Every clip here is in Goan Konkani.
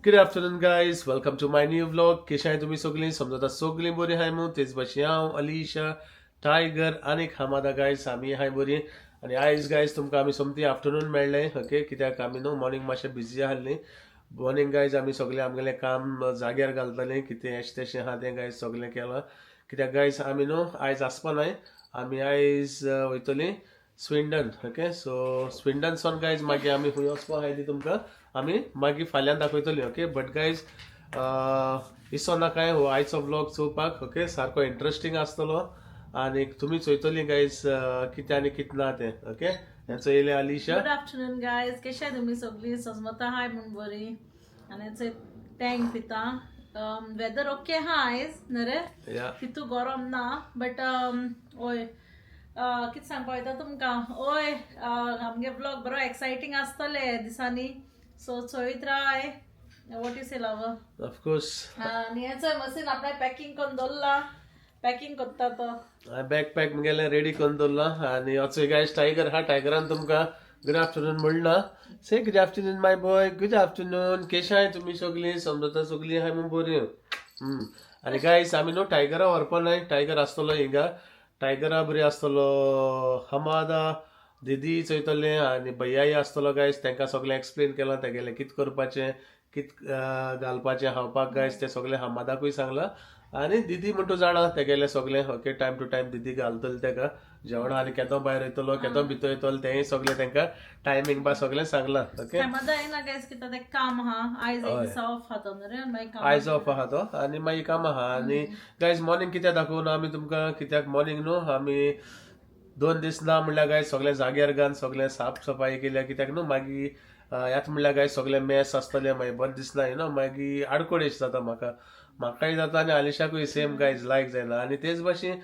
Good afternoon guys, welcome to my new vlog. कशें आहाय तुमी सगळीं? समजता सगळीं बरीं आहाय मू. तेच भाशेन हांव, अलिशा, टायगर आनी हमादा गायज, आमी आहाय बरीं. आनी आयज गायज तुमकां आमी सोमती आफ्टरनून मेळ्ळें, ओके, कित्याक आमी न्हू मॉर्निंग मातशें बिजी आहलीं. मॉर्निंग गायज आमी सगळें आमगेलें काम जाग्यार घालतालीं, कितें एशें तेशें आहा तें गायज सगळें केलां, कित्याक गायज आमी न्हू आयज आसपा नाय, आमी आयज वयतलीं स्विंडन. ओके, सो स्विंडन सोन गायज मागीर आमी खंय वचपा आहाय ती तुमकां आमी मागीर फाल्यां दाखयतली. ओके, बट गायज इसो नाकाय हो आयचो व्लॉग चोवपाक. ओके, सारको इंट्रस्टींग आसतलो आनी तुमी चोयतली गायज कितें आनी कितें ना तें. ओके, हें चोयलें अलिशा. गुड आफ्टरनून गायज, कशे तुमी सगळीं? सजमता हाय म्हूण बरी. आनी चोय, टँक पिता. वेदर ओके आहा आयज न्हय रे? या. तितू गरम ना, बट ओय, कितें सांगपा वयता तुमकां, ओय, आमगे ब्लॉग बरो एक्सायटींग आसतले दिसांनी, सो चोयत राय. What you say, love? Of course. आनी हें चोय, मशीन आपणें पॅकींग करून दवरला, पॅकींग करता तो. बॅग पॅक मुगेलें रेडी करून दवरलां. आनी असो गायज टायगर आहा, टायगरान तुमकां गुड आफ्टरनून म्हणलां. Say good afternoon, my boy. Good afternoon. केशें आहाय तुमी सगळीं? समजता सगळीं आहाय म्हूण बरीं. आनी गायज आमी न्हू टायगरा व्हरपा नाय, टायगर आसतलो हिंगा. टायगरा बरी आसतलो, हमादा दिदी चोयतलें आनी भैयाय आसतलो गायज. तांकां सगळें एक्सप्लेन केलां, तेगेलें कितें करपाचें, कित घालपाचें खावपाक गायज, तें सगळें हमादाकूय सांगलां. आनी दिदी म्हण तूं जाणा तेगेलें सगळें, ओके, टायम टू टायम दिदी घालतली तेका जेवण. आनी केदो भायर वयतलो, केदो भितर वयतलो, तेंय सगळें तांकां टायमींग बा सगळें सांगलां. ओके. हमादा येना गायज, कित्याक तें काम आहा. आयज एक दिसा ऑफ आहा तो न्हू रे, मागीर काम. आयज ऑफ आहा तो आनी मागीर काम आहा. आनी गायज मॉर्निंग कित्याक दाखोवना आमी तुमकां, कित्याक मॉर्निंग न्हू आमी 2 दीस ना म्हणल्यार गायज सगळें जाग्यार घालून सगळें साफ सफाई केल्या, कित्याक न्हू मागीर ह्यात म्हणल्यार गायज सगळें मेस आसतलें, मागीर बरें दिसना, you know, मागीर आडकोडेश जाता म्हाका, म्हाकाय जाता आनी आलिशाकूय सेम गायज, लायक जायना. आनी तेच भाशेन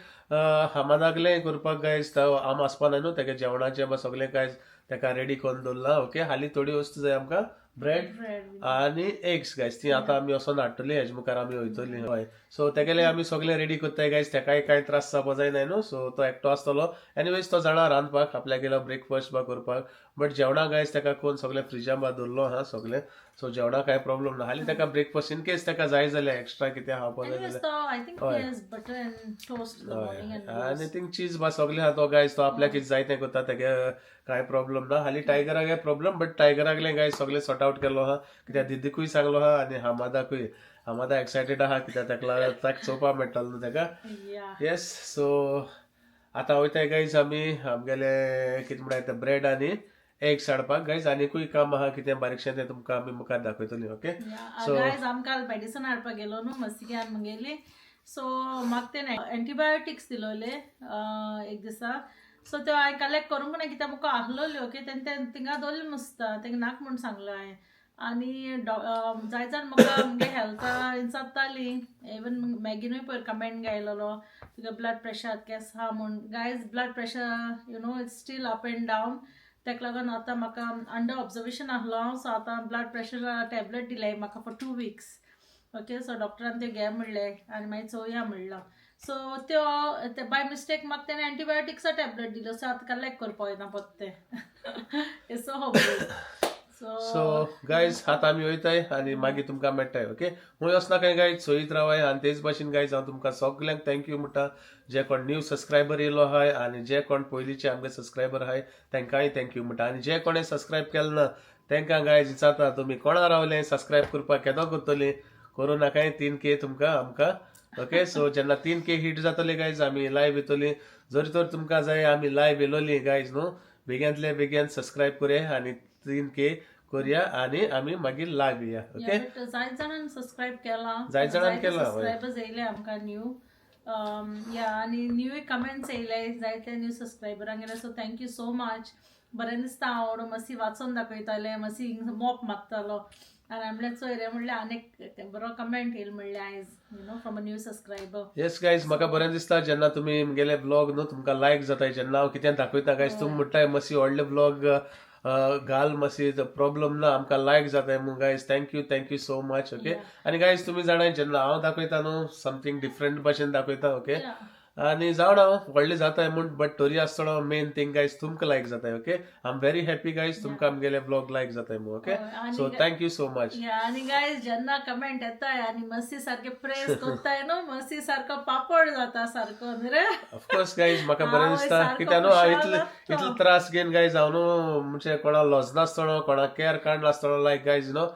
हमादागलें करपाक गायज, तो आम आसपा नाय न्हू, तेगे जेवणाचें बा सगळें गायज तेका रेडी करून दवरलां. ओके, हालीं थोडी वस्तू जाय आमकां, ब्रेड ब्रेड आनी एग्स गायज, ती आतां आमी वचोन हाडटली, हेजे मुखार आमी वयतली. हय, सो तेगेले आमी सगळें रेडी करताय गायज, तेकाय कांय त्रास जावपा जायना न्हू. सो तो एकटो आसतलो, एनिवेज तो जाणा रांदपाक, आपल्यागेलो ब्रेकफास्ट बा करपाक, बट जेवणाक गायज तेका कोण सगळें फ्रिजान बा दवरलो आहा सगळें, सो जेवणाक कांय प्रॉब्लम ना. हालीं तेका ब्रेकफास्ट इन केस तेका जाय जाल्यार एक्स्ट्रा कितें खावपाक जाय Anyways, जाल्यार. तो I think he has butter and toast in the morning and आनी थिंग चीज बा सगळें आहा. तो गायज तो आपल्याक कितें जाय तें करता, तेगे कांय प्रॉब्लम ना. हालीं टायगराक प्रॉब्लम, बट टायगरागलें गायज सगळें सॉर्ट आवट केल्लो आहा, कित्याक दिदीकूय सांगलो आहा आनी हमादाकूय. हमादा एक्सायटेड आहा, कित्याक तेका ताका चोवपाक मेळटलो न्हू तेका. येस, सो आतां वयताय गायज आमी आमगेले कितें म्हणटा ते ब्रेड आनी एग्स हाडपाक गायज. आनीकूय काम आहा कितें बारीकशें, तें तुमकां आमी मुखार दाखयतली. ओके. Yeah, guys, आम काल मेडिसन हाडपाक गेलो न्हू मस्तिक्यान म्हगेली, सो म्हाका तेणें एंटीबायोटिक्स दिलोले एक दिसा. सो त्यो हांवें कलेक्ट करूंक ना, कित्याक म्हाका आहलोल्यो. ओके, तेन्ना तें थिंगा दवरलें मुसता, तेंका नाका म्हूण सांगलो हांवें. आनी जाय जाण म्हाका मुगे हेल्था विचारताली, इवन मॅगीनूय पयर कमेंट गायलेलो, तुगे ब्लड प्रेशर केस आहा म्हूण. Guys, blood pressure, it's still up and down. ताका लागून आतां म्हाका अंडर ऑब्जर्वेशन आहलो हांव. सो आतां ब्लड प्रेशर टॅबलेट दिले म्हाका for 2 weeks. Okay, so डॉक्टरान त्यो घे म्हणलें आनी मागीर चोवया म्हणलां. सो त्यो ते बाय मिस्टेक म्हाका तेणें एंटीबायोटिक्सा टॅबलेट दिल्यो, सो आतां कलेक्ट करपाक वयता परतें. सो सो सो गायज, आतां आमी वयताय आनी मागीर तुमकां मेळटाय. ओके, खूंय वचना काय गायज, चोयत रावाय. आनी तेच भाशेन गायज हांव तुमकां सगल्यांक thank you म्हणटा, जे कोण न्यू सबस्क्रायबर येयलो आहाय आनी जे कोण पयलींचे आमगे सबस्क्रायबर आहाय तांकांय thank you म्हणटा. आनी जे कोणें सबस्क्रायब केलें ना तांकां गायज विचारता, तुमी कोणा रावले सबस्क्रायब करपाक? केदो करतली? करूं नाकाय 3K तुमकां आमकां. ओके, सो जेन्ना 3K hit जातले गायज, आमी लायव येतली. जरी तर तुमकां जाय आमी लायव येयलोली गायज न्हू, बेग्यांतले बेगीन सबस्क्रायब करया आनी 3K करया आनी आमी मागीर लायव येया. ओके. जायत जाणांनी सबस्क्रायब केलां. जायत जाणांनी केलां, हय. सबस्क्रायबर्स येयले आमकां न्यू, या, आनी न्यूय कमेंट्स येयले जायते न्यू सबस्क्रायबरांक गेले. So thank you so much. बरें दिसता हांव मातशी वाचून दाखयतालें, मातशी मोप मागतालो आनी म्हणल्यार चोय रे म्हणल्यार आनीक बरो कमेंट येयल म्हणलें आयज, from a new subscriber. Yes guys, म्हाका बरें दिसता जेन्ना तुमी म्हगेले ब्लॉग न्हू तुमकां लायक जाताय. जेन्ना हांव कितें दाखयता गायज, तुमी म्हणटाय मातशी व्हडले ब्लॉग घाल, मातशी प्रॉब्लम ना, आमकां लायक जाताय म्हूण. Guys, thank you, thank you so much. Okay, आनी गायज तुमी जाणाय, जेन्ना हांव दाखयता न्हू, समथींग डिफरंट भाशेन दाखयता. ओके. आनी जावं हांव व्हडलें जाताय म्हूण, बट तरी आसतना मेन थिंग गायज तुमकां लायक जाताय, okay. I am very happy guys, तुमकां आमगेले व्लॉग लायक जाताय म्हूण, ओके. हय, so thank you so much. या, आनी गायज जेन्ना कमेंट येताय आनी मस्ती सारके प्रेस कोत्ताय न्हू, मस्ती सारको पापड जाता सारको न्ही रे. ऑफकोर्स गायज, म्हाका बरें हांव दिसता सारको कित्याक न्हू हांव खुशाल इतले जाता. इतले त्रास घेवन गायज हांव न्हू म्हणजे कोणाक लजनासतना, कोणाक care काडनासतना, like guys you know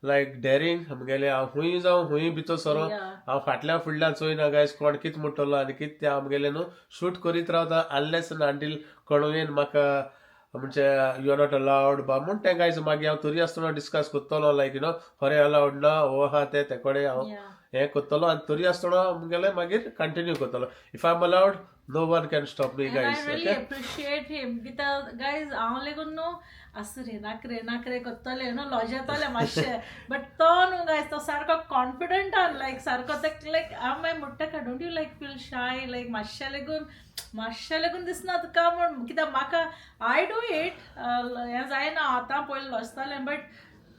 like daring आमगेले हांव खूंय जावं खूंय भितर सरो, हांव फाटल्यान फुडल्यान चोयना गायज कोण कित म्हणटलो आनी कित तें. आमगेलें न्हू शूट करीत रावता अनलेस एंड अंटील कोणूय येवन म्हाका म्हणजे you are not allowed बा म्हूण तें गायज मागीर हांव तरी आसतना डिस्कस करतलो, लायक you know खरें अलावड ना हो आहा तें ते कडेन हांव हें करतलो आनी तरी आसतना आमगेलें मागीर कंटिन्यू करतलो. If I am allowed, no one can stop me. And I guys, really okay. appreciate him. कित्याक गायज हांव लेगून न्हू आसूं रे नाकरे नाकरे करतलें न्हू, लॉजेतलें मातशें, बट तो न्हू गायज तो सारको कॉन्फिडंटान लायक सारको ते लायक हांव मागीर म्हणटा, don't you like feel shy like मातशें लेगून दिसना तुका म्हूण? कित्याक म्हाका I do it हें जायना. आतां पयलीं लजतालें, बट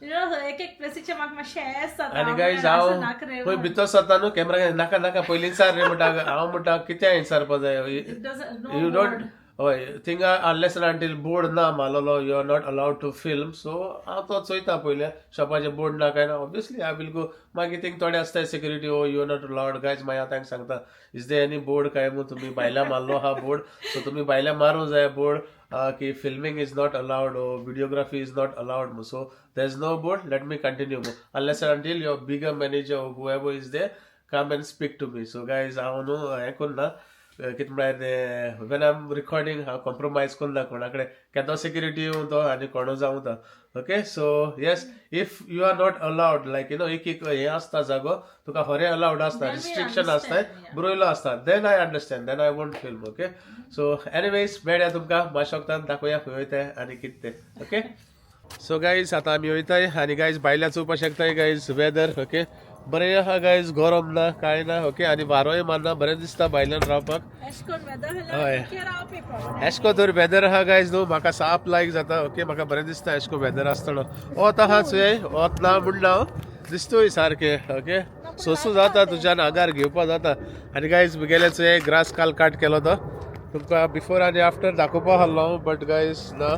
you know एक एक प्लेसीचे म्हाका मातशें येस जाता. आनी गायज हांव आसूं नाकरे. खंय भितर सरता न्हू, कॅमेरा नाका नाका पयलीं विचार रे म्हणटा. हांव म्हणटा कित्याक विचारपा जाय? It doesn't no you don't board. हय, थिंगा अनलेस एंड अंटील बोर्ड ना मारलेलो, you are not allowed to film. So हांव तो चोयता पयलें शॉपाचें बोर्ड ना काय ना, ऑब्वियसली I will go. मागीर थिंग थोडे आसताय security, oh you are not allowed guys. मागीर हांव तांकां सांगता, is there any board काय म्हूण, तुमी भायल्या मारलो आहा बोर्ड, सो तुमी भायल्या मारूंक जाय बोर्ड की filming is not allowed or videography is not allowed. So there is no board, let me continue unless and until your bigger manager, whoever is there, come and speak to me. So guys, हांव न्हू हें करना, कितें म्हळ्यार तें, when I am recording हांव कॉम्प्रोमायज करना कोणा कडेन, केदो सेक्युरिटी येवं तो आनी कोणू जावं तो, okay. So yes, if you are not allowed, like you know एक एक हें आसता जागो, तुका खरें अलावड आसता, Then we restriction आसता, understand, yeah. बरयलो आसता, then I understand, then I won't film, okay. So anyways, मेळया तुमकां मातशें वखदान, दाखोवया खंय वयताय आनी कितें तें, ओके. सो गायज आतां आमी वयताय आनी गायज भायल्या चोवपाक शकताय गायज वेदर, ओके, बरें आहा गायज, गरम ना कांय ना, ओके, आनी वारोय मारना, बरें दिसता भायल्यान रावपाक. एश कोन वेदर हय. जाल्यार रावपी प्रॉब्लम. एशको तर वेदर आहा गायज न्हू, म्हाका साप लायक जाता, ओके. म्हाका बरें दिसता एशको वेदर आसतना. वत आहा चोय, वत ना म्हणना हांव, दिसतूय सारकें, ओके, सोसूं जाता तुज्यान, आगार घेवपा जाता. आनी गायज म्हगेलें चोय ग्रास काल काट केलो तो तुमकां बिफोर आनी आफ्टर दाखोवपा आहलो हांव, बट गायज ना.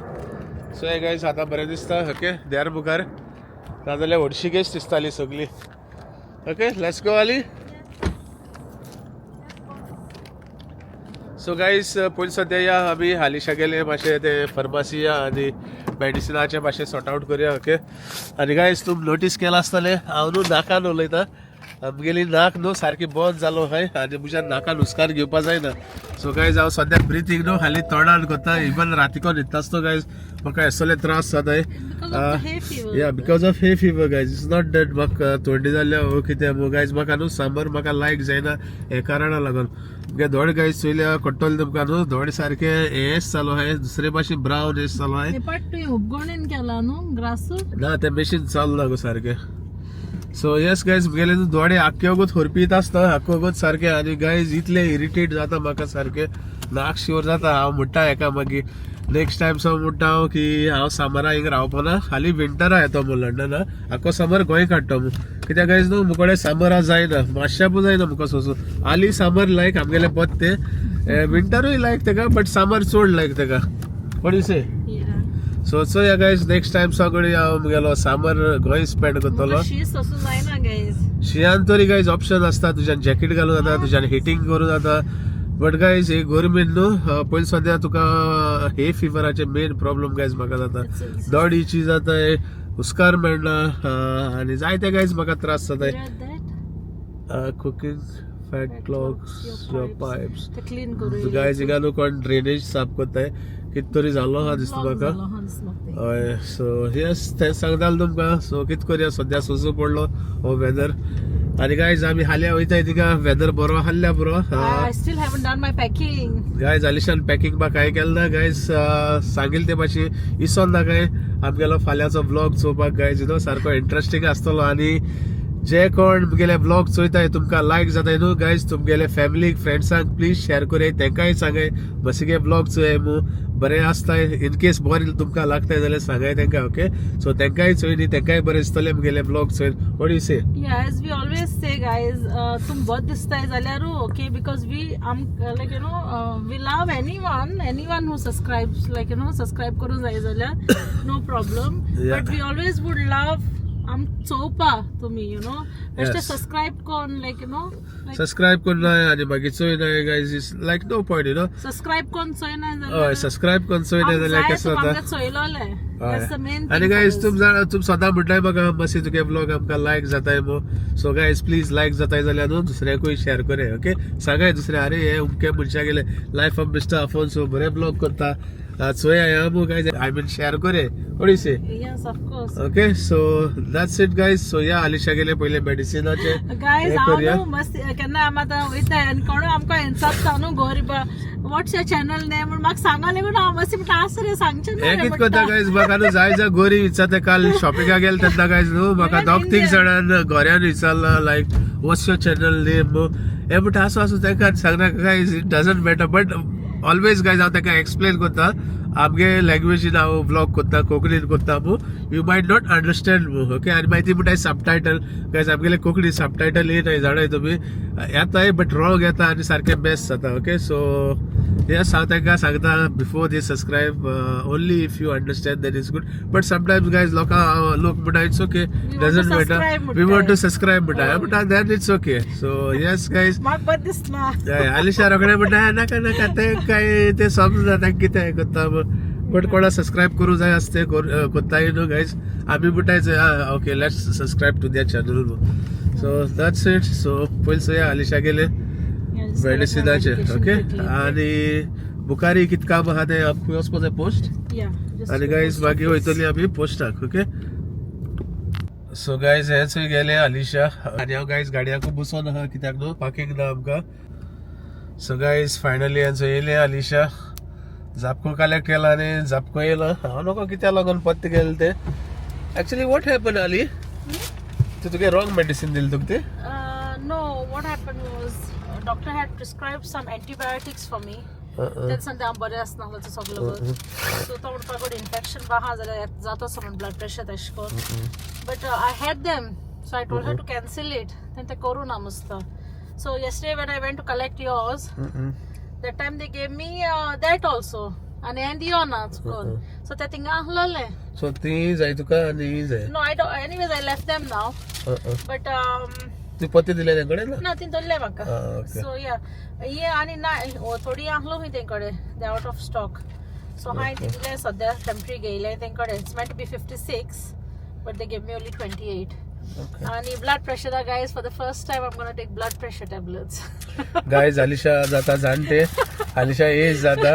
चोय गायज आतां बरें दिसता, ओके, देर मुखार नाजाल्यार हळशिकेच दिसताली सगळी. Okay, let's go Ali. So guys, पयलीं सद्या या आमी हालींशा गेले मातशें ते फार्मासी या आनी मेडिसिनाचें मातशें सॉर्ट आवट करुया, ओके. आनी गायज तुमी नोटीस केलां आसतलें, हांव न्हू नाकान उलयता. आमगेली नाक न्हू सारकी बंद जालो हय आनी म्हज्या नाकान हुस्कार घेवपा जायना. सो गायज हांव सद्या ब्रिथींग न्हू हालीं तोंडान करता. इवन रातीको न्हिदता आसतना गायज म्हाका असले त्रास जाताय. Because of the hay fever. Yeah, because of hay fever, guys. It's not that म्हाका थंडी जाल्या ओ कितें गायज. म्हाका न्हू समर म्हाका लायक जायना हे कारणा लागून. मुगे दोळे गायज चोयल्या कळटलें तुमकां न्हू, दोळे सारके हेच चालू आहाय, दुसरे भाशेन ब्रावन हेच चालू आहाय. हे पाट तुवें उपगणेन केला न्हू ग्रासू? ना, तें मशीन चालू ना गो सारकें. सो येस गायज, मुगेले न्हू दोळे आख्खे वगत हरपीत आसता, आख्खे वगत सारकें. आनी गायज इतले इरिटेट जाता म्हाका, सारकें नाक शिवर जाता. हांव म्हणटा हेका मागीर नेक्स्ट टायम सो म्हणटा हांव की हांव समरा हिंगा रावपाना, हालीं विंटरा येतो म्हूण लंडना, आख्खो समर गोंय काडटो म्हूण. कित्याक गायज न्हू मुकोडे समरा जायना, मातशें पूण जायना म्हाका सोसूं. हालीं समर लायक आमगेले पोत्ते, विंटरूय लायक तेका, बट समर चड लायक तेका. What you say? सो चोया गायज, नेक्स्ट टायम सगळी हांव मुगेलो समर गोंय स्पेंड करतलो. शी सोसूं जायना गायज. शियान तरी गायज ऑप्शन आसता, तुज्यान जॅकेट घालूं जाता, तुज्यान हिटींग करूं जाता, बट गायज हे गरमेन न्हू पयलीं सद्या तुका हे फिवराचे मेन प्रॉब्लम गायज म्हाका जाता, दोडीची जाता, हुस्कार मेळना आनी जायते गायज म्हाका त्रास जाताय. Cooking fat clogs your pipes. ते क्लीन करूं. गायज हिंगा न्हू कोण ड्रेनेज साफ करताय, कितें तरी जाल्लो आहा दिसता म्हाका. हय, सो येस, तें सांगतालो तुमकां. सो कितें करया, सद्या सोसूं पडलो हो वेदर. आनी गायज आमी हाल्या वयताय थिंगा, वेदर बरो आहल्यार पुरो. I still haven't done my packing. Guys आलिशान पॅकिंग बा कांय केलें ना गायज. सांगील ते मातशी इसोन ना काय आमगेलो फाल्यांचो व्लॉग चोवपाक गायज, you know सारको इंट्रस्टींग आसतलो. आनी जे कोण म्हगेले व्लॉग चोयताय, तुमकां लायक जाताय न्हू गायज, तुमगेले फॅमिलीक फ्रेंड्सांक प्लीज शेअर करयाय, तेंकांय सांगाय मसिगे व्लॉग चोयाय म्हूण. बरें आसताय. इन केस बरें तुमकां लागताय जाल्यार सांगाय तांकां. ओके, सो तांकांय चोयनी, तांकांय बरें दिसतलें मुगेलें blog चोयन. What you say? Yeah, as we always say, guys, तुम बहुत दिसताय जाल्यार okay, because we like you know we love anyone who subscribes, like you know, subscribe करूं जाय जाल्यार no problem. Yeah. But we always would love आम चोवपा तुमी, you know, बेश्टे सबस्क्रायब कोन, like you know, like subscribe करनाय आनी मागीर चोयनाय guys, is like no point, you know. Subscribe कोन चोयना हय, जाल्यार सबस्क्रायब करून चोयनाय जाल्यार आम केसो जाय जाता? तुमकां चोयलोलें. That's the main आनी thing for guys, us. तुम जाणा, तुम सदां म्हणटाय म्हाका, मातशें तुगे ब्लॉग आमकां लायक जाताय मो. सो गायज, प्लीज लायक जाताय जाल्यार न्हू दुसऱ्याकूय शेअर करे. ओके, सांगाय दुसऱ्या, अरे हे उमके मनशा गेले लायफ ऑफ मिस्टर अफोन्सो बरें ब्लॉग करता, चोया ह्या मो. गायज, I mean share करे. What you say? Yes, of course. Okay, so that's it guys. So या, आलिशा गेले पयले मेडिसिनाचे गायज, हे हांव करूया. न्हू मस्त केन्ना आमी आतां वयता आनी कोणूय आमकां इन्सल्ट न्हू गोरिबा, व्हॉट्स your channel name म्हूण म्हाका सांगा लेगून हांव मातशें म्हणटा, आसा रे, सांगचें ना हे रे कित करता म्हणटा. गायज, म्हाका न्हू जाय जाय गोरी विचारता. काल शॉपिंगाक गेले तेन्ना गायज न्हू म्हाका Even दोग तीग Indian. जाणान गोऱ्यान विचारला, like what's your channel name. हे म्हणटा, आसूं आसूं, ताका सांगना guys, it doesn't matter. But always guys, हांव ताका एक्सप्लेन करता, आमगे लँग्वेजीन हांव ब्लॉग करता, कोंकणीन करता मू, you might not understand मू. ओके, आनी मागीर ती म्हणटा सबटायटल. गायज, आमगेले कोंकणी सबटायटल येयनाय, जाणाय तुमी, येताय बट रॉंग येता आनी सारकें बेस्ट जाता. ओके, सो येस, हांव तांकां सांगता, before they subscribe, only if you understand that is good. But sometimes guys, लोकां लोक म्हणटा, it's okay, We want to doesn't matter, subscribe we want to म्हणटाय. सबस्क्रायब म्हणटा. हय. म्हणटा, then it's okay. So yes guys. म्हाका बरें दिसना. आलिशा रोखडें म्हणटा, नाका नाका, तें काय तें समजना तांकां कितें करता. बट कोणा सबस्क्रायब करूं जाय आसता तें करताय न्हू गायज. आमी म्हणटाय, okay, let's subscribe to their channel. So that's it. So पयलीं चोया आलिशा गेले मेडिसिनाचे. ओके, आनी मुखारी कितें काम आहा तें आमकां वचपा जाय पोस्ट. आनी गायज, मागीर वयतली आमी पोस्टाक. ओके, सो गायज, हें चोय गेले आलिशा आनी हांव गायज गाडयाकू बसोन आहा, कित्याक न्हू पार्किंग ना आमकां. सो गायज, फायनली हें चोय येयलें आलिशा, जापको कलेक्ट केला आनी जापको येयला. हांव नको कित्याक लागून पत्ते गेले ते. एक्चुअली what happen आली, ते तुगे रॉंग मेडिसीन दिलें तुका ते? No, what happened was doctor had prescribed some antibiotics for me. तेन्ना सांगता हांव बरें आसना तो सगलो. सो तो म्हणपाक लागलो इन्फेक्शन आहा जाल्यार जाता असो म्हण ब्लड प्रेशर तशें करून. But I had them, so I told her to cancel it. तें तें करूं ना मुस्ता. So yesterday when I went to collect yours, that time they gave me that also. आनी हें दियो ना चुकोन. सो तें थिंगा आहलोलें. सो ती जाय तुका आनी ही जाय. No, I don't. Anyways, I left them now. But तूं पत्ते दिले तें कडेन ना? ना, ती दवरले म्हाका. ओके. सो या, हे आनी ना, थोडी आहलो खंय तें कडेन, they out of stock. So हांवें ती दिले सद्या टेम्पररी घेयले तें कडेन. It's meant to be 56, but they gave me only 28. आनी blood प्रेशरा guys, for the first time I'm gonna take blood pressure tablets. Guys, Alisha जाता जाणटे, आलिशा एज जाता.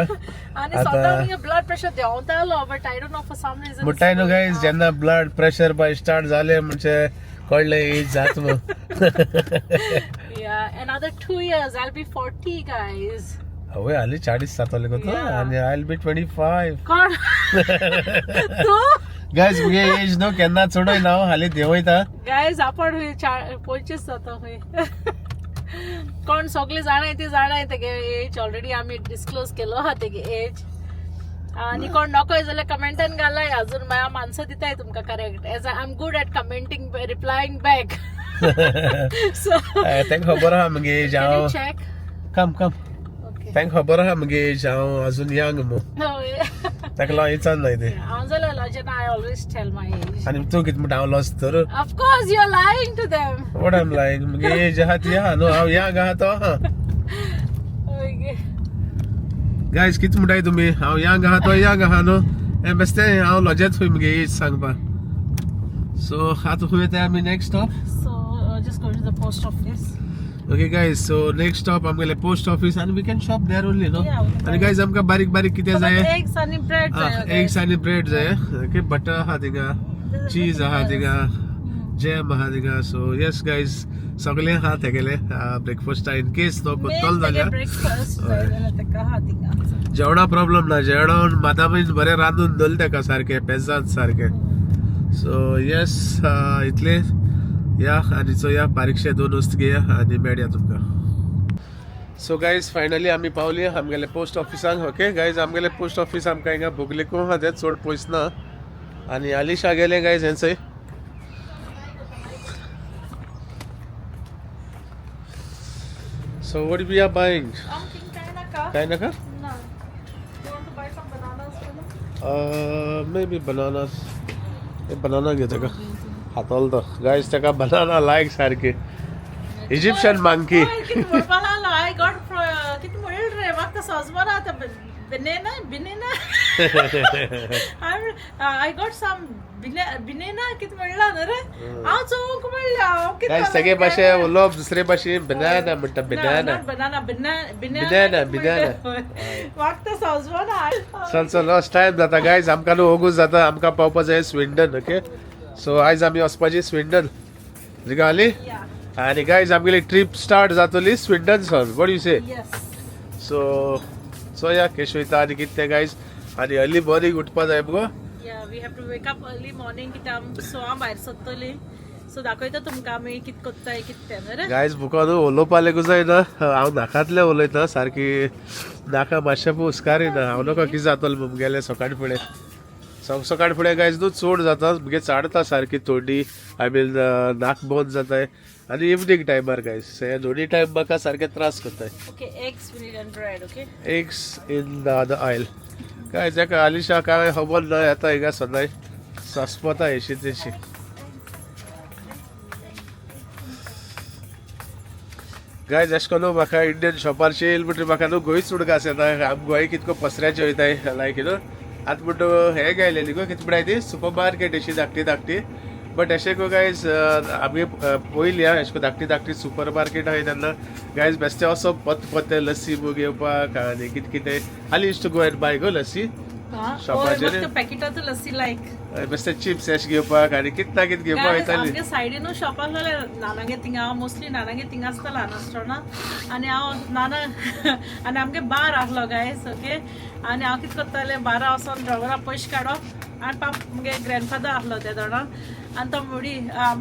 आनी आता- सदां ब्लड प्रेशर देंवतालो, but I don't know, for some reason. म्हणटाय न्हू गायज, जेन्ना ब्लड प्रेशर बाय स्टार्ट जालें म्हणजे कळ्ळें एज जात मग. Yeah, another 2 years I'll be 40, guys. हवय, हाली 40 जातले गो तो. Yeah. आनी I will be 25. कोण तूं? गायज, मुगे एज न्हू केन्ना चडय ना, हाली देंवयता. गायज, आपण खंय 25 जाता खंय. कोण सगळे जाणाय ती जाणाय तेगे एज. ऑलरेडी आमी डिस्क्लोज केलो आहा तेगे एज. आनी कोण नकोय जाल्यार कमेंटान घालाय, अजून मागीर हांव आन्सर दिताय तुमकां correct, as I am good at commenting, replying back, so तांकां खबर आहा मुगे एज हांव. चॅक. कम कम. ओके. तांकां खबर आहा मुगे एज, हांव अजून यंग मू, ताका लागून विचारनाय ते. हांव जाल्यार लजेन, I always tell my age. आनी तूं कितें म्हणटा, हांव लॉस तर? Of course you are lying to them. What I'm lying? मुगे एज आहा ती आहा न्हू, हांव यंग आहा तो आहा. ओके. गायज, कितें म्हणटाय तुमी? हांव यंग आहा तो यंग आहा न्हू. हें बेश्टें हांव लजेत खंय मुगे एज सांगपा. सो आतां खंय वयता आमी next stop? So just going to the post office. Okay guys, so next stop आमगेले पोस्ट ऑफिस आनी we can shop there only न्हू. Yeah, we can आनी buy. Guys, आमकां बारीक बारीक कितें जाय. एग्स आनी ब्रेड जाय. एग्स आनी ब्रेड जाय. ओके, बटर आहा थिंगा, चीज आहा थिंगा, जॅम आहा थिंगा. सो येस गायज, सगळें आहा तेगेले ब्रेकफास्टा इन केस तो करतलो जाल्यार. ब्रेकफास्ट जाय जाल्यार तेका आहा थिंगा. जेवणा प्रॉब्लम ना, जेवण मादामीन बरें रांदून दवरलें तेका सारकें पेजाद सारकें. सो येस, इतलें या आनी चोया, बारीकशे दोन वस्तू घेया आनी मेळया तुमकां. सो गायज फायनली आमी पावली आमगेले पोस्ट ऑफिसांक. ओके गायज, आमगेले पोस्ट ऑफिस आमकां हिंगा बोगलेको आहा, तें चड पयस ना. आनी आलिशा गेलें guys हेंचय. So what we are buying? आमकां काय नाका. काय नाका? ना. You want to buy some bananas for them? Maybe bananas. हे बनाना घे तेका हातोल तो गायज, तेका बनाना लायक सारकी इजिप्शियन मांकी. हय, कितें म्हणपाक लागलो, I got कितें म्हणलें रे म्हाका समजना आतां. Banana banana, I got some banana कितें म्हणलां न्हू रे हांव, चवंक म्हणलें हांव. गायज सगळे भाशे उलोवप दुसरे भाशेन बनाना म्हणटा, बनाना. बनाना. Banana, banana. म्हाका तें समजना. चल चल, अश टायम जाता गायज, आमकां न्हू ओगूच जाता. आमकां पावपा जाय स्विंडन. ओके, सो आयज आमी वचपाची स्विंडन रिगाली. आनी गायज आमगेली ट्रीप स्टार्ट जातली स्विंडन सन. What you say? Yes. So so या केश वयता आनी कितें तें गायज. आनी अर्ली मॉर्निंग उठपा जाय मुगो. Yeah, we have to wake up early morning कित्याक आमी सवां भायर सरतली. सो दाखयता तुमकां आमी कितें करताय कितें तें न्हू रे. गायज बुका न्हू उलोवपा लेगू जायना, हांव नाकांतलें उलयता, सारकी नाका मातशें हुस्कार येना. हांव नको कितें जातलो मुगेलें सकाळ फुडें. सकाळ फुडें गायज न्हू चड जाता मुगे, चाडता सारकी थोडी, I mean नाक बंद जाताय. आनी इवनींग टायमार गायज, हे दोनी टायम म्हाका सारके त्रास करताय. Okay, eggs we need and bread, okay? Eggs in the other aisle. काय एका आलिशा काय खबर ना येता हिंगा सदांय सस्पता हेशी तेशी. गायज अशें करून म्हाका इंडियन शॉपार येयल म्हणटरी म्हाका न्हू गोंयच उडकास येता. आम गोंय कितको पसऱ्याचे वयताय, लायक you know. आतां म्हणटा हें गायलेली गो, कितें म्हणटाय ती सुपर मार्केट अशी धाकटी धाकटी. बट अशें गो गायज, आमी पयली अशें करून धाकटी धाकटी सुपर मार्केट आहाय तेन्ना गायज बेश्टें असो पत पत्ते लस्सी बी घेवपाक आनी कितें कितें. आली use to go and buy go lassi शॉपाचेर. पॅकेटाचो लस्सी लायक. बेश्टे चिप्स अशें घेवपाक आनी कितें ना कितें घेवपाक वयताली. आमगे सायडीनू शॉप आसलेलें नानागे थिंगा. हांव मोस्टली नानागे थिंगा आसता ल्हान आसतना. आनी हांव नाना आनी आमगे बार आसलो गायज, ओके. आनी हांव कितें करतालें, बारा वचोन ड्रॉवरा पयशे काडप आनी पाप मुगे ग्रँडफादर आसलो ते दोणा आनी तो मुडी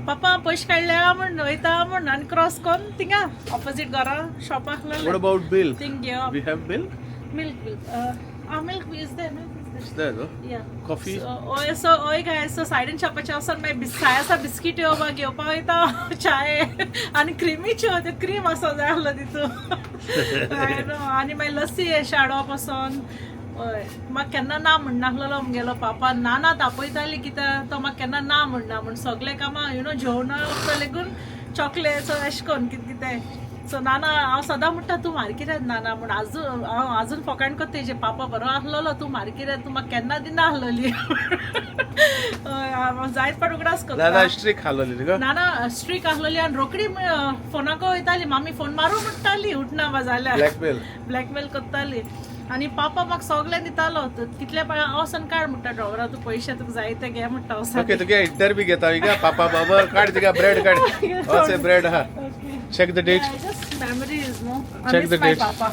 पापा पयशे काडल्या म्हण वयता म्हण आनी क्रॉस करून थिंगा ऑपोजीट घरा शॉप What आसलेलें about milk? थिंग घेवप. We have milk? Milk will milk is there, milk is It's there, no? Yeah. Coffee? ओय सो ओय गाय, सो सायडीन शॉपाचेर वचोन मागीर चाय आसा बिस्कीट येवपाक घेवपाक वयता, चाय आनी क्रिमीच्यो, त्यो क्रीम आसो जाय आसलो तितू. आनी मागीर लस्सी अशें हाडप वचोन. हय, म्हाका केन्ना ना म्हणनासलेलो मुगेलो पापा. नाना तापयताली कित्याक तो म्हाका केन्ना ना म्हणना म्हूण. सगळे कामां you know जेवणा लेगून चॉकलेट्स अशें करून कितें कितें. सो नाना हांव सदां म्हणटा तूं मार्किरात नाना म्हूण. आजून हांव आजून फोकाण करता तेजे, पापा बरो आसलेलो, तूं मार्किरात, तूं म्हाका केन्ना दिना आसलेली. हय, हांव जायत फाट उगडास नाना करता. स्ट्रीक खालोली गो. नाना स्ट्रीक आसलेली आनी रोखडी फोनाक वयताली, मामी फोन मारू म्हणटाली उठना बा जाल्यार. ब्लॅकमेल. ब्लॅकमेल करताली. आनी पापा म्हाका सगळें दितालो, कितले पळय वचोन काड म्हणटा ड्रॉवरा तूं पयशे तुका जाय ते घे म्हणटा वचोन. ओके, तुगे इंटरव्यू घेता हिंगा पापा मामा. काड तुका ब्रेड काड. वच ब्रेड हा. Okay. Check the date. Yeah, just memories, no? I Check miss the my date. papa.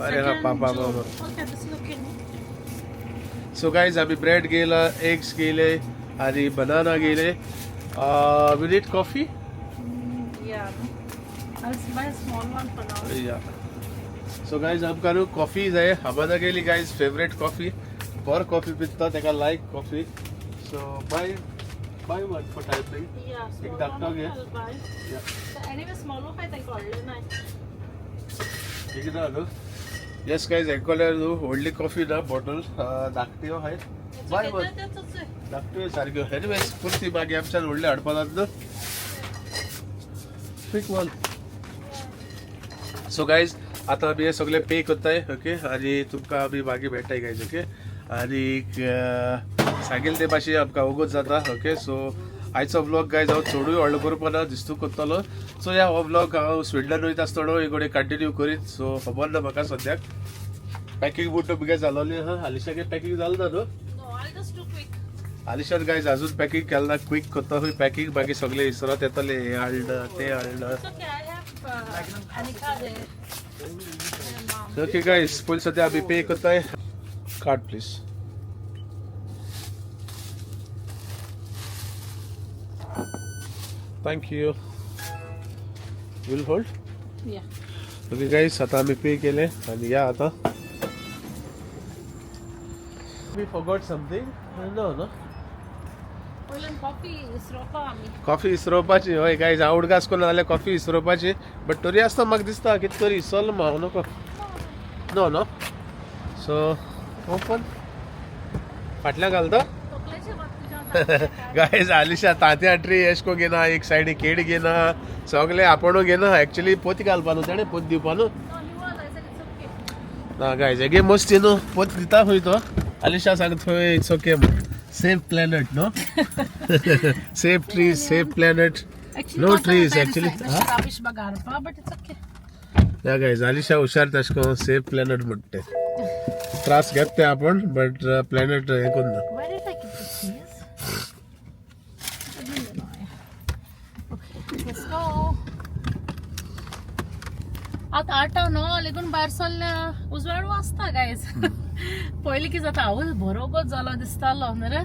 अरे हा Second पापा June. मामा. Okay, this is okay, no? So guys, आम्ही ब्रेड गेला, एग्स गेले आणि बनाना गेले. We need coffee. Yeah. I'll buy a small one for now. या, सो गायज आमकां न्हू कॉफी जाय. हामादा गेली गायज फेवरेट कॉफी, बरो कॉफी पिता तेका like coffee. So buy buy one for time being. Yeah, small धाकटो one घे. I'll buy. Yeah. So anyway, small one खाय तांकां व्हडलें नाय. ठीक ना न्हू? येस गायज, हेंकोल्यार न्हू व्हडली कॉफी ना बॉटल धाकट्यो हाय. Bye Okay, one. तेच धाकट्यो सारक्यो. एनिवेज पुरती, मागीर आमच्यान व्हडले हाडपा जाता न्हू. Pick one. So guys, आतां आमी हे सगळे पे करताय. ओके, आनी तुमकां आमी मागीर मेळटाय गायज. ओके, आनी सांगेल ते भाशेन आमकां वगत जाता. ओके, सो आयचो व्लॉग गायज हांव चडूय व्हडलो करपा ना, दिस्तू करतलो. सो ह्या हो व्लॉग हांव स्विंडन वयता आसतना हे कडेन कंटिन्यू करीत. सो खबर ना म्हाका सद्याक पॅकिंग बुट मुगे जालोली आहा. आलिशागे पॅकिंग जालें ना न्हू? No, I'll just do quick. आलिशान guys अजून पॅकिंग केलें ना. क्वीक करता खंय पॅकिंग, मागीर सगळें इसरत येतलें, हें हाडना तें हाडना. It's okay, I have Anika there. My mom. Okay guys, पयलीं सद्या आमी पे करताय. Card please. Thank you. Will hold. या. ओके गाईस, आता आम्ही पे केले आणि या आता. We forgot something. No, no. पयल्यान कॉफी इसरोपा आमी. कॉफी इसरोवपाची. हय गायज, आवडगास करून जाल्यार कॉफी इसरोवपाची, बट तरी आसता म्हाका दिसता कितें तरी इसरलो हांव नको. नो नो, सो ओपन फाटल्यान घालता. तकलेचे वत तुज्या. गायज, आलिशा तांतयां ट्रे एश को घेना, एक सायडी केड घेना, सगळे आपणू घेना. एक्चुली पोती घालपा न्हू तेणें, पोत दिवपा न्हू. ना गायज, हेगे मस्ती न्हू, पोत दिता खंय तो. आलिशा सांगता थंय it's okay, save planet no, save trees, save planet. No trees, actually. Rubbish bag हाडपा, but it's okay. या गायज, आलिशा हुशार तशें करून सेव प्लॅनेट म्हणटे. त्रास घेत ते आपण, बट प्लॅनेट हें करून ना. Where did I keep the keys? I don't know. Okay, let's go. आतां आठां न्हू लेगून भायर सरल्या उजवाडू आसता गायज. पयलीं कितें जाता, हांवूच बरोबर जालो दिसतालो न्हू रे.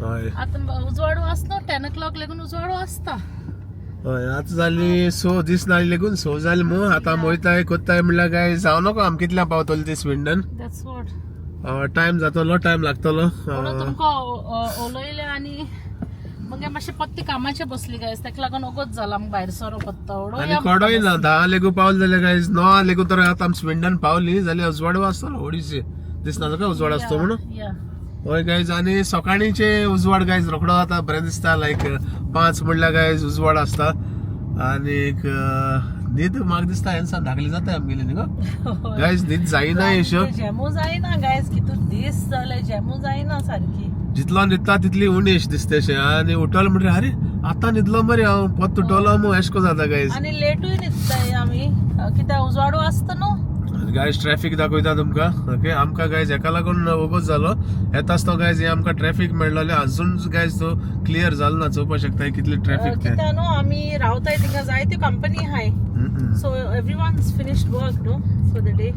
हय. आतां उजवाडू आसता, 10 o'clock लेगून उजवाडू आसता. हय, आतां जाली स दीस ना लेगून स जाली मू. आतां आमी वयताय कोत्ताय म्हणल्यार काय जावं नको. आमी कितल्या पावतले ते स्विंडन? That's what. टायम जातलो, टायम लागतलो. म्हणून तुमकां उलयलें आनी मगे मातशें पत्ती कामाचे बसली गायज, ताका लागून ओगोत जाला आमकां भायर सरो पत्ता. आनी कोडोय ना 10 लेगू पावले जाल्यार गायज, 9 लेगू तर आतां आमी स्विंडन पावली जाल्यार उजवाडू आसतलो. व्हडीशी दिसना तुका उजवाड आसतो म्हणून? या. हय गायज, आनी सकाळीचे उजवाड गायज रोखडो आतां बरें दिसता. लायक 5 म्हणल्यार गायज उजवाड आसता. आनीक न्हीद म्हाका दिसता हें धाकली जाता आमगेली न्ही गो गायज, न्हीद जायना अश्यो. जेमू जायना गायज, कितू दीस जाले जेमू जायना सारकी. जितलो न्हिदता तितली उणी अशी दिसता अशें. आनी उठलो म्हणटकीर अरे आतां न्हिदलो मरे हांव, परत उठलो मू, अशें करून जाता गायज. आनी लेटूय न्हिदताय आमी, कित्याक उजवाडू आसता न्हू. गायज, ट्रॅफिक दाखयता तुमकां. ओके, आमकां गायज हेका लागून वगत जालो. येता आसतना गायज हे आमकां ट्रॅफिक मेळ्ळोलें. अजून गायज तो क्लियर जालो ना. चोवपाक शकता कितली ट्रॅफिक ते. कित्याक न्हू आमी रावताय थिंगा जायत्यो कंपनी आहाय, so everyone's finished work न्हू फॉर the day.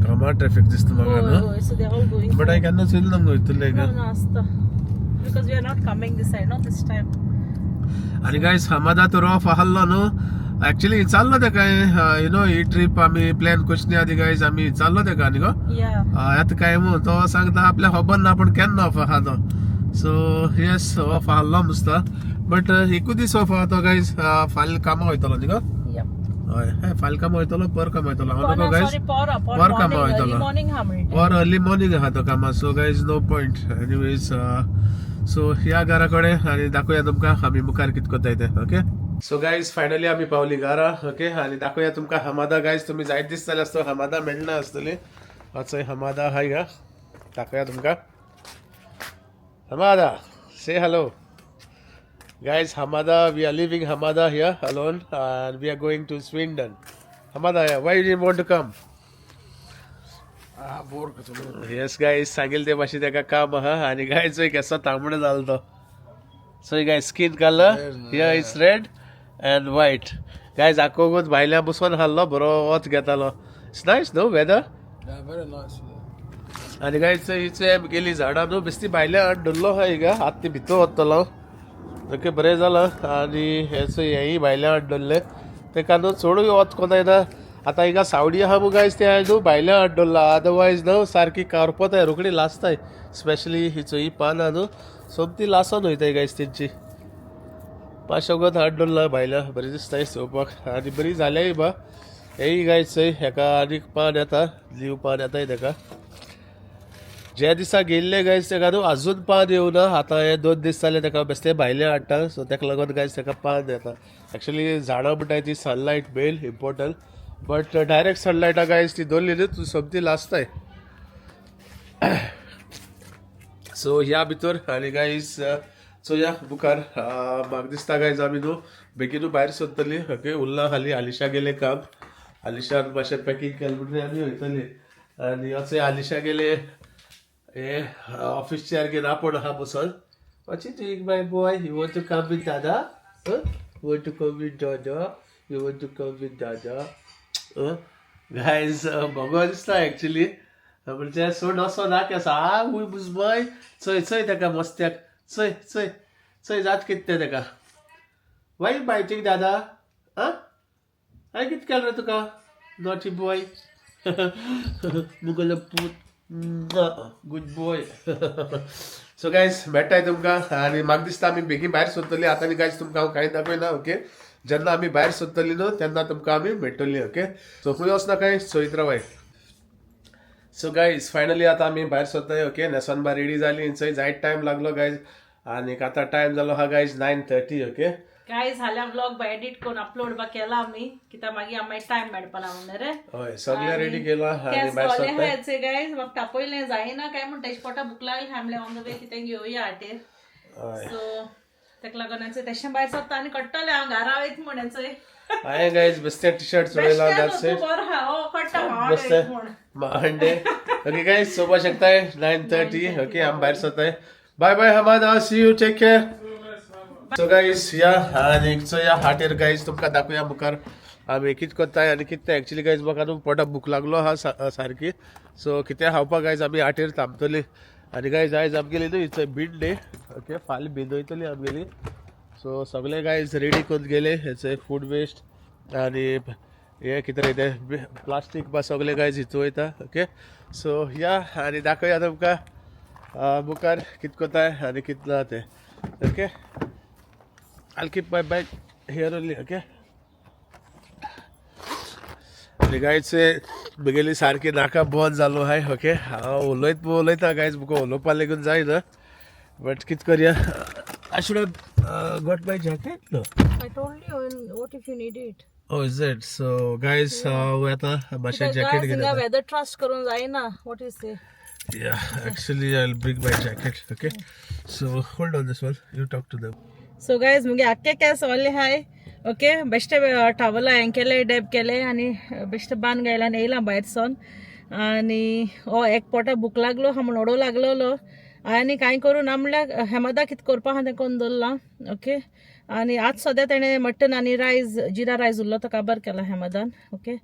कामा ट्रॅफिक दिसता म्हाका न्हू. हय, so they all going. But हांवें केन्ना चोयलें ना मुगो हितूरलें. आसता because we are not coming this side no this time. आनी गायज, हमादा तर ऑफ आहलो न्हू. एक्चुली चाललो तेका, you know he trip आमी प्लॅन करचे आदी गायज आमी चाललो तेका न्ही गो. या. आतां काय मू तो सांगता आपल्याक खबर ना, पूण केन्ना ऑफ आहा तो. सो येस, ऑफ आहलो मुसता, बट एकूच दीस ऑफ आहा तो गायज. फाल्यां कामाक वयतलो न्ही गो? या. हय, फाल्यां कामाक वयतलो, पर कामाक वयतलो हांव नको गायज. सॉरी, पोरा. पोर कामाक वयतलो. मॉर्निंग हा म्हणटा. और अर्ली मॉर्निंग आहा तो कामा, so guys no point. Anyways, so ह्या घरा कडेन आनी दाखोवया तुमकां आमी मुखार कितें करताय ते. ओके, सो गायज, फायनली आमी पावली घरा. ओके, आनी दाखोवया तुमकां हमादा. गायज, तुमी जायत दीस जाले आसतो हमादा मेळना आसतली. चोय हमादा आहा हिंगा, दाखोवया तुमकां. Hamada, say hello. Guys, Hamada, we are leaving Hamada here alone and we are going to Swindon. Hamada, why you didn't want to come? Yes guys, सांगेल ते भाशेन तेका काम आहा. आनी गायज, चोय केसो तांबडो जालो तो. So guys, skin color here is red and white. Guys, आकोगोत भायल्या बसोन हाडलो, बरो वत घेतालो. It's nice न्हू weather? Yeah, very nice. आनी गायज, हिचे आमी गेली झाडां न्हू बेस्ती भायल्या हाड धरलो आहा हिंगा. आतां ती भितर वतलो. ओके, बरें जालां. आनी हेचो हेंय भायल्या हाड दवरलें तेका न्हू, चडूय वत कोता येना. आतां हिंगा सावडी आहा मू गायज, ते हांवें न्हू भायल्या हाड दवरला. अदरवायज न्हू सारकी करपताय, रोखडी लासताय. स्पेशली हिचो ही पानां न्हू सोमती लासोन वयताय गायज तेंची. मातशें हाड दवरला भायल्या, बरें दिसताय चोवपाक आनी बरी जाल्याय बा. हेय गायज चोय, हेका आनीक पान येता, लीव पान येताय तेका. ज्या दिसा गेल्ले गायज तेका न्हू अजून पान येवना. आतां हे 2 दीस जाले तेका बेश्टे भायले हाडटा, सो तेका लागून गायज तेका पान येता. एक्चुली झाडां म्हणटाय ती sunlight main important, but direct सनलायटा guys ती दवरली न्हू तूं सोमती लासताय. सो ह्या भितर आनी गायज चोया मुखार. म्हाका दिसता गायज आमी न्हू बेगीनू भायर सरतली. ओके, उरला खाली आलिशा गेले काम. आलिशान मातशें पॅकींग केलें म्हणटकीर आमी वयतली. आनी अशें आलिशा गेले हे ऑफिस चेअर घेवन आपोवन आहा बसोन. What you doing, my boy? You want to come with Dada? Huh? You want to come with Dada? You want to come with Dada? Huh? Guys, बघो दिसता एक्चुली म्हणजे सोड असो ना केसो आ उय बुजमय. चोय चोय तेका मस्त्याक, चोय चोय चोय, जात कितें तें तेका. Why biting Dada? Ah, हांवें कितें केलें रे तुका नॉटी बॉय मुगलो पूत गुड बॉय. सो गायज मेळटाय तुमकां आनी म्हाका दिसता आमी बेगीन भायर सोदतली आतां. आनी गायज तुमकां हांव कांय दाखयना ओके. जेन्ना आमी भायर सोदतली न्हू तेन्ना तुमकां आमी मेळटली ओके. सो खंय वचना काय चोयत रावाय. सो गायज फायनली आतां आमी भायर सोदताय ओके. न्हेसोन बा रेडी जाली चोय जायत टायम लागलो गायज. आनी आतां टायम जालो आहा गायज 9:30 ओके. काय झाल्या व्लॉग बा एडिट करून अपलोड बा केला आमी कित्याक मागीर आमी टायम मेळपाना म्हणून रे. हय सगळें रेडी केलां आनी भायर सोदताय. गायज म्हाका तापयलें जायना काय म्हण तेजे पोटा भूक लागली हांवें ऑन the way कितें घेवया हाटेर. हय. सो तेका लागून तेशें भायर सोदता आनी कट्टलें हांव घरा वयता म्हण चोय. हांवें गायज बेश्टें टी शर्ट चोयला that's it. बरो आहा हो कट्टा हांव बेश्टें म्हण. मांडे ओके गायज चोवपा शकताय 9:30 ओके. आमी भायर सोदताय. Bye bye Hamada, see you, take care. So guys या आनी चोया हाटेर गायज तुमकां दाखोवया मुखार आमी कितें करताय आनी कितें. एक्चुली गायज म्हाका न्हू पोटाक भूक लागलो आहा सारकी. सो कितें खावपाक गायज आमी हाटेर थांबतली. आनी गायज आयज आमगेली न्हू it's a bin day okay. फाल्यां बीन वयतली आमगेली. सो सगळे गायज रेडी करून गेले हेचे फूड वेस्ट आनी हे कितें रे तें प्लास्टीक बा सगळे गायज हितू वयता ओके. सो या आनी दाखोवया तुमकां मुखार कितें करताय आनी कितें ना तें okay. I'll keep my bag here only, okay? आनी गायज म्हगेली सारकी नाका बंद जालो हाय ओके. हांव उलयत उलयता गायज म्हाका उलोवपा लेगून जायना बट कितें करया. I should have got my jacket no. I told you, what if you need it? Oh is it. So guys हांव आतां मातशें जॅकेट घेता. वेदर ट्रस्ट करून जायना what you say. Yeah, actually, I'll bring my jacket. Okay, so hold on this one. You talk to them. So guys मुगे आख्खे केस ओले हाय ओके. बेश्टे टावल हांवें केले डॅब केले आनी बेश्टे बांद गायला आनी येयला भायर सोन. आनी हो एक पोटा भूक लागलो हा म्हण ओडो लागलोलो आनी कांय करूं ना म्हणल्यार हेमदा कितें करपा आहा तें करून दवरलां ओके. आनी आज सद्या तेणें मटन आनी रायस जिरा रायस उरलो तो काबार केला हेमदान ओके.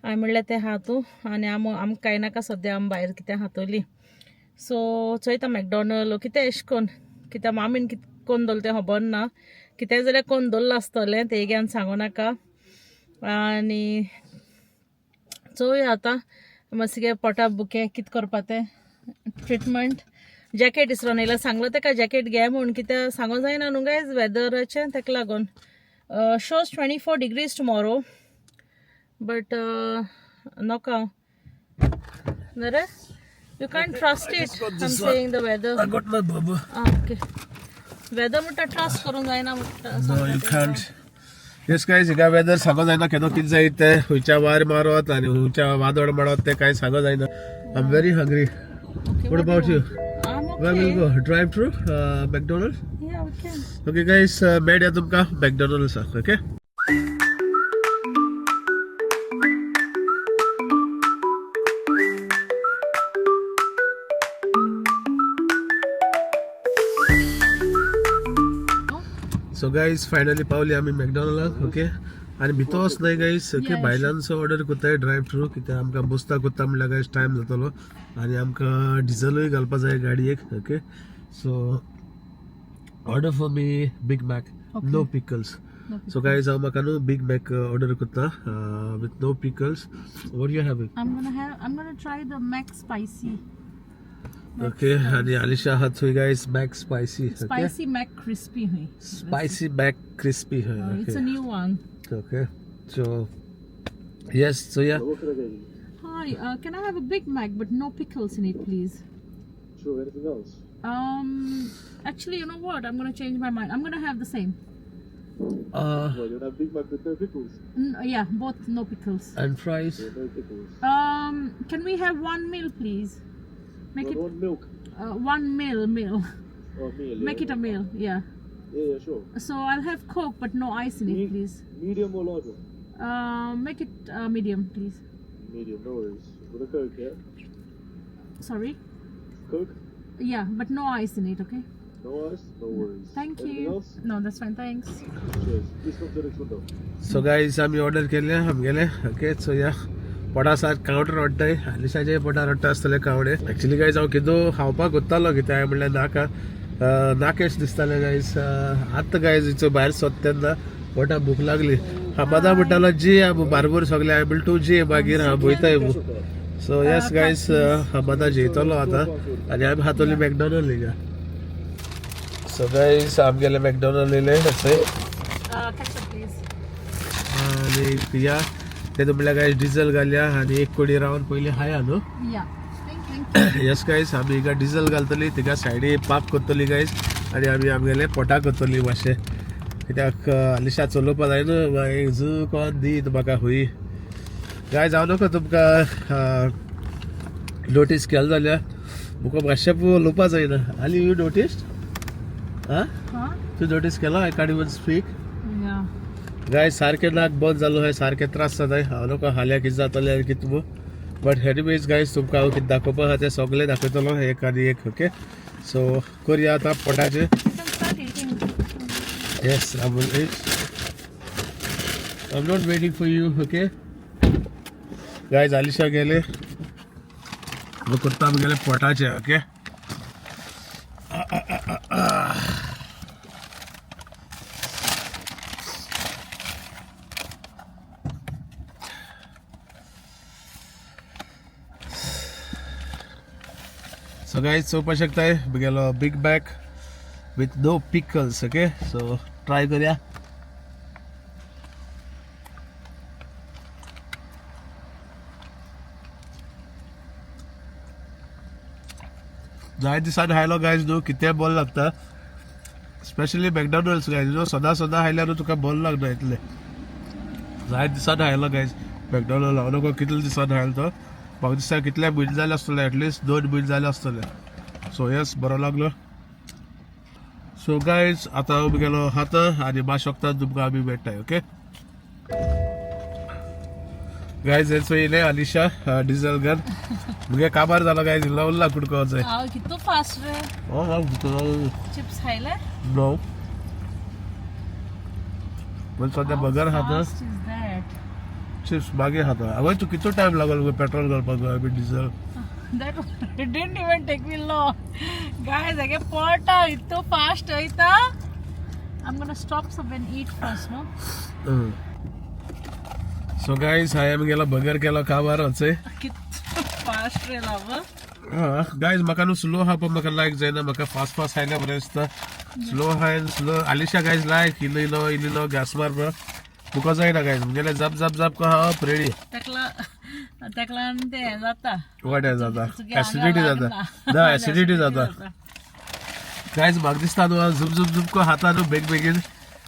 हांवें म्हणलें तें खा तूं आनी आमकां कांय नाका सद्या आमी भायर कितें खातोली. सो चोयता मॅकडॉनल्ड कितें एशें कोन्न कित्याक मामीन कितें कोन्न दवरलें तें खबर ना. कितें जाल्यार कोन्न दवरलां आसतलें तें घेवन सांगू नाका. आनी चोवया आतां मातशें पोटा बुके कितें करपा तें ट्रिटमेंट. जॅकेट इसरोन येयला सांगलो तेका जॅकेट घे म्हूण कित्याक सांगो जायना न्हू गायज वेदराचें तेका लागून. Shows 24 degrees tomorrow but नोका न्हू You can't trust it. I'm saying the weather. I got my bubble. Ah, okay. Weather म्हणटा ट्रस्ट करूंक जायना म्हणटा. No, you can't. Yes, guys, हिंगा वेदर सांगो जायना केदो कितें जायत तें खंयच्या वार मारत आनी खंयच्या वादळ मारत तें कांय सांगो जायना. I am very hungry. What about you? I'm Where will okay. go? Drive through McDonald's? Yeah, we can. Okay, guys, मेळया तुमकां McDonald's okay. So guys finally पावली आमी मॅकडॉनल्डाक ओके. आनी भितर वच न्हय गायज ओके. भायल्यानसो ऑर्डर करताय ड्रायव थ्रू कित्याक आमकां बसता करता म्हणल्यार गायज टायम जातलो आनी आमकां डिजलूय घालपा जाय गाडयेक okay. So order for me Big Mac, no pickles. So guys हांव म्हाका न्हू बीग मॅक ऑर्डर करता with no pickles. What you have? I'm gonna try the Mac spicy. Okay आनी आलिशा आहा थंय guys Mac spicy okay. Spicy Mac crispy हुई. स्पायसी मॅक क्रिस्पी हय. It's a okay new one. Okay so yes so yeah. What can I get you? Hi, can I have a Big Mac but no pickles in it, please? Sure, anything else? Actually, you know what? I'm gonna change my mind. I'm gonna have the same. Well, you want have Big Mac with no pickles? Yeah, both no pickles. And fries. Yeah, no pickles. Can we have one meal, please? Make You it want one milk? one meal, meal. Oh, meal. Make yeah. it a meal, yeah. Yeah, yeah, sure. So I'll have Coke, but no ice in it, please. Medium or large one? Make it medium, please. Medium, no worries. With a Coke, yeah? Sorry. Coke? Yeah, but no ice in it, okay? No ice? No worries. Thank Anything you. else? No, that's fine. Thanks. Cheers. Please come to the next window. So guys आमी ऑर्डर केले आमगेले ओके. सो या पोटा सार कावंटर रडटाय आलिशाचे पोटार रडटा आसतले कावडे. एक्चुली गायज हांव किदो खावपाक कोत्तालो कित्याक हांवें म्हणल्यार नाका नाकेश दिसताले गायज. आतां गायज हिचो भायर सोद तेन्ना पोटा भूक लागली. हामादा म्हणटालो जे बारबर सगळे हांवें म्हणलें तूं जे मागीर हांव वयताय. सो येस गायज, हामादा जेयतलो आतां आनी आमी खातली मॅकडॉनल्ड हिंगा. सो गायज, आमगेले मॅकडॉनल्ड येयले अशें. Ketchup, please. आनी या तेतून म्हणल्यार गायज डिझल घालया आनी एक कोडी रावन पयलीं खाया न्हू. Yeah. Thank you. Yes guys, आमी हिंगा डिझल घालतली, तिका सायडी पार्क करतली गायज आनी आमी आमगेले पोटाक करतली मातशें, कित्याक आलिशा चलोवपा जाय न्हू, मागीर जू कोन दी म्हाका हुंय. गायज, हांव नको तुमकां नोटीस केलें जाल्यार म्हाका मातशें उलोवपा जायना. आली, you notice? आं? Huh? तूं नोटीस केलो I can't even speak? Yeah. गाय सारकें नाक बंद जालो हय, सारकें त्रास जाताय. हांव नको हाल्या कितें जातलें आनी कितें. बट एनिवेज गायज, तुमकां हांव कितें दाखोवपा आहा तें सगळें दाखयतलो एक आनी एक. ओके, सो करया आतां पोटाचें. You can start eating. Yes, I will eat. I am not waiting for you. Okay guys, Alisha गेले, करता आमी गेले पोटाचें. ओके. सो गायज, चोवपाक शकताय म्हगेलो Big Mac with no pickles. Okay, so try करूया. जाय दिसान खायलो गायज न्हू कितें बरो लागता, स्पेशली मॅकडॉनल्ड्स गायज न्हू. सदां सदां खायल्यार न्हू तुका बरो लागना इतलें. जाय दिसान खायलो गायज मॅकडॉनल्ड. हांव नको कितले दिसान खायलो तो, म्हाका दिसता कितले म्हयने जाले आसतले, एटलिस्ट 2 म्हयने जाले आसतले. सो येस, बरो लागलो. सो गायज, आतां हांव गेलो खाता आनी मातशें वखदान तुमकां आमी मेळटाय. ओके गायज, हेचो येयलें अलिशा डिझल गन. मुगे काबार जालो गायज, इल्लो उरला कुडको जाय. हांव कितू फास्ट रे. चिप्स खायले? नो, पण सध्या बगर खाता. Fast is that? Chips मागीर खाता. आवय, तूं कितलो टायम लागलो गो पेट्रोल घालपाक I diesel? That it didn't even take me long. Guys, I get पोटा इतू फास्ट वयता. I'm gonna stop some and eat first, no? So guys, हांवें गेलो बगर केलो काबार वचय. कितू फास्ट रे लाव. गायज, म्हाका न्हू स्लो आहा पण म्हाका लायक जायना. म्हाका फास्ट फास्ट खायल्यार बरें दिसता. स्लो हाय स्लो आलिशा गायज लायक इल्लो इल्लो इल्लो इल्लो घास मार तुका जायना गायज. म्हणजे झप झप झप खावप रेडी. तेकला तेकलान ते हें जाता. वाट जाता. तुगे एसिडिटी आंगार जाता. लागना. ना, एसिडिटी जाता गायज. म्हाका दिसता न्हू झुप झुप झुप को खाता न्हू बेग बेगीन,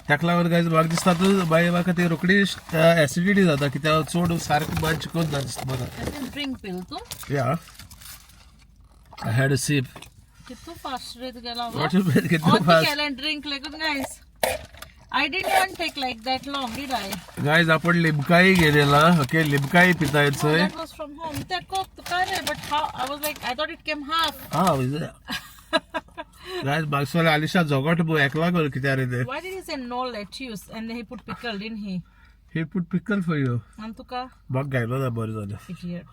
ताका लागून गायज म्हाका दिसता न्हू मागीर म्हाका ती रोखडी एसिडिटी जाता, कित्याक चड सारकें मान चिकून ना दिसता म्हाका. ड्रिंक पिल तूं? Yeah, I had a sip. कितू फास्ट रे तुगेलो. What you mean कितू All fast? the drink like guys. I didn't even take like that long, did I? Guys, आपण लिमकाई घेतलेला. ओके, लिमकाई पिता Oh, येतोय. that was from home. That Coke, to but how? I was like, I thought it came half. हा गायज, मागसोले आलिशा झगट मग एकला गोल कित्याक रे ते. Why did he say no lettuce and then he put pickle, didn't he? He put pickle for you. And तुका मग घायलो ना, बरें जालें. Idiot.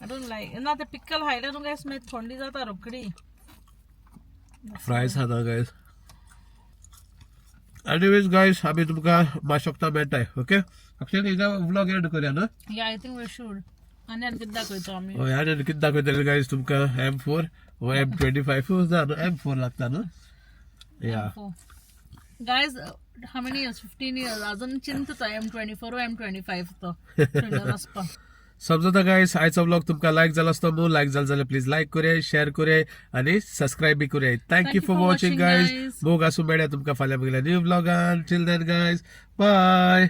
I don't like. ना ते pickle खायले न्हू guys, मागीर थंडी जाता रोखडी. फ्रायज खाता गायज. एनिवेज गायज, आमी तुमकां मातशें वखदां मेळटाय. ओके, एक्चुअली हिंगा व्लॉग एंड करूया न्हू. Yeah, I think we should. आनी आनी कितें दाखयतो आमी? हय, आनी कितें दाखयतले गायज तुमकां? M4 वो M25 जा न्हू, M4 लागता न्हू या. Guys, how many years? 15 years. अजून चिंतता M24 M25 तो. थंय वचपाक. समजता गायस, आयचो ब्लॉग तुमकां लायक जाला आसतो मू. लायक जालो जाल्यार प्लीज लायक करूया, शेअर करूया आनी सबस्क्रायब बी करूया. Thank you for watching guys. Guys. मोग आसूं, मेळया तुमकां फाल्यां म्हगेल्या new ब्लॉगान. Till then guys, bye.